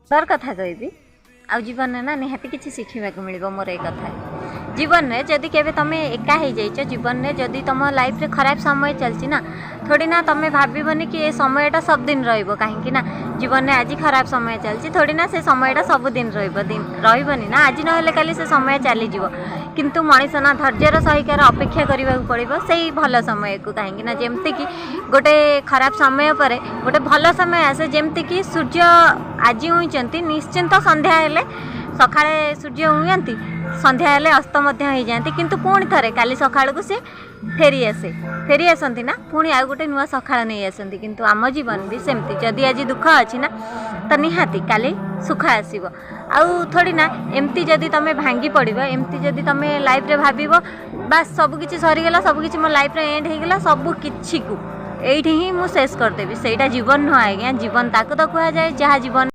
ସୁନ୍ଦର କଥା କହିବି ଆଉ ଜୀବନରେ ନା ନିହାତି କିଛି ଶିଖିବାକୁ ମିଳିବ ମୋର ଏ କଥା। ଜୀବନରେ ଯଦି କେବେ ତୁମେ ଏକା ହେଇଯାଇଛ, ଜୀବନରେ ଯଦି ତୁମ ଲାଇଫ୍ରେ ଖରାପ ସମୟ ଚାଲିଛି ନା, ଥୋଡ଼ି ନା ତୁମେ ଭାବିବନି କି ଏ ସମୟଟା ସବୁଦିନ ରହିବ। କାହିଁକି ନା ଜୀବନରେ ଆଜି ଖରାପ ସମୟ ଚାଲିଛି, ଥୋଡ଼ି ନା ସେ ସମୟଟା ସବୁଦିନ ରହିବ? ଦିନ ରହିବନି ନା, ଆଜି ନହେଲେ କାଲି ସେ ସମୟ ଚାଲିଯିବ। କିନ୍ତୁ ମଣିଷ ନା ଧୈର୍ଯ୍ୟର ସହିକାର ଅପେକ୍ଷା କରିବାକୁ ପଡ଼ିବ ସେଇ ଭଲ ସମୟକୁ। କାହିଁକି ନା ଯେମିତିକି ଗୋଟେ ଖରାପ ସମୟ ପରେ ଗୋଟେ ଭଲ ସମୟ ଆସେ, ଯେମିତିକି ସୂର୍ଯ୍ୟ ଆଜି ଉଇଁଛନ୍ତି, ନିଶ୍ଚିନ୍ତ ସନ୍ଧ୍ୟା ହେଲେ, ସକାଳେ ସୂର୍ଯ୍ୟ ଉଇଁନ୍ତି, ସନ୍ଧ୍ୟା ହେଲେ ଅସ୍ତ ମଧ୍ୟ ହେଇଯାଆନ୍ତି, କିନ୍ତୁ ପୁଣି ଥରେ କାଲି ସକାଳକୁ ସେ ଫେରି ଆସେ, ଫେରି ଆସନ୍ତି ନା, ପୁଣି ଆଉ ଗୋଟେ ନୂଆ ସକାଳ ନେଇ ଆସନ୍ତି। କିନ୍ତୁ ଆମ ଜୀବନ ବି ସେମିତି, ଯଦି ଆଜି ଦୁଃଖ ଅଛି ନା, ତ ନିହାତି କାଲି ସୁଖ ଆସିବ। ଆଉ ଥୋଡ଼ି ନା ଏମିତି ଯଦି ତୁମେ ଭାଙ୍ଗି ପଡ଼ିବ, ଏମିତି ଯଦି ତୁମେ ଲାଇଫ୍ରେ ଭାବିବ ବାସ୍ ସବୁକିଛି ସରିଗଲା, ସବୁକିଛି ମୋ ଲାଇଫ୍ରେ ଏଣ୍ଡ ହେଇଗଲା, ସବୁ କିଛିକୁ ଏଇଠି ହିଁ ମୁଁ ଶେଷ କରିଦେବି, ସେଇଟା ଜୀବନ ନୁହଁ ଆଜ୍ଞା। ଜୀବନ ତାକୁ ତ କୁହାଯାଏ ଯାହା ଜୀବନ